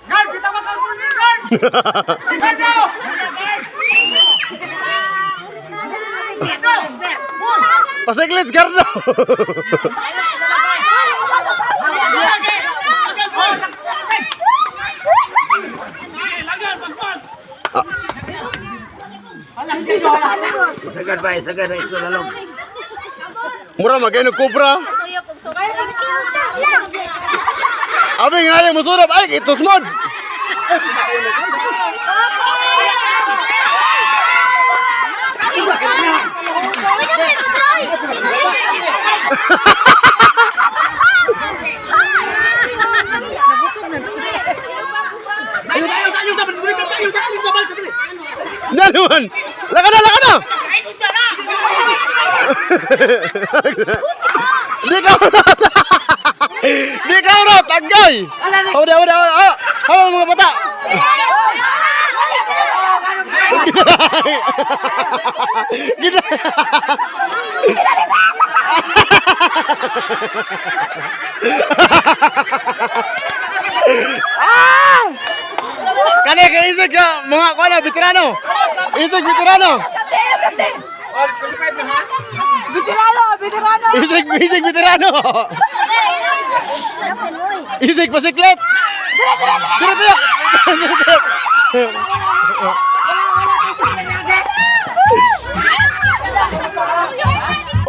Guard, kita makangkul ni guard. Guard now. Pasiklit, Gardo. Isagad ba, isagad na islo lalong. Mura magay cobra. Abi nga yung musurap ay itusmod. Tayo, tayo, tayo, tayo, tayo, tayo, tayo, tayo, Dalawan. Laka na, laka na. Di ka urat. Di ka urat, agay. Hawda, hawda, hawda. Hawa mga bata. Gila. Ah! Kani kay isig ka mga kuan na veterano. Isig veterano. Veterano, veterano. Isig isig veterano. Isig pasiklet. Dire dire. Dire dire.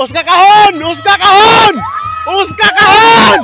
Uska kahon! Uska kahon! Uska kahon!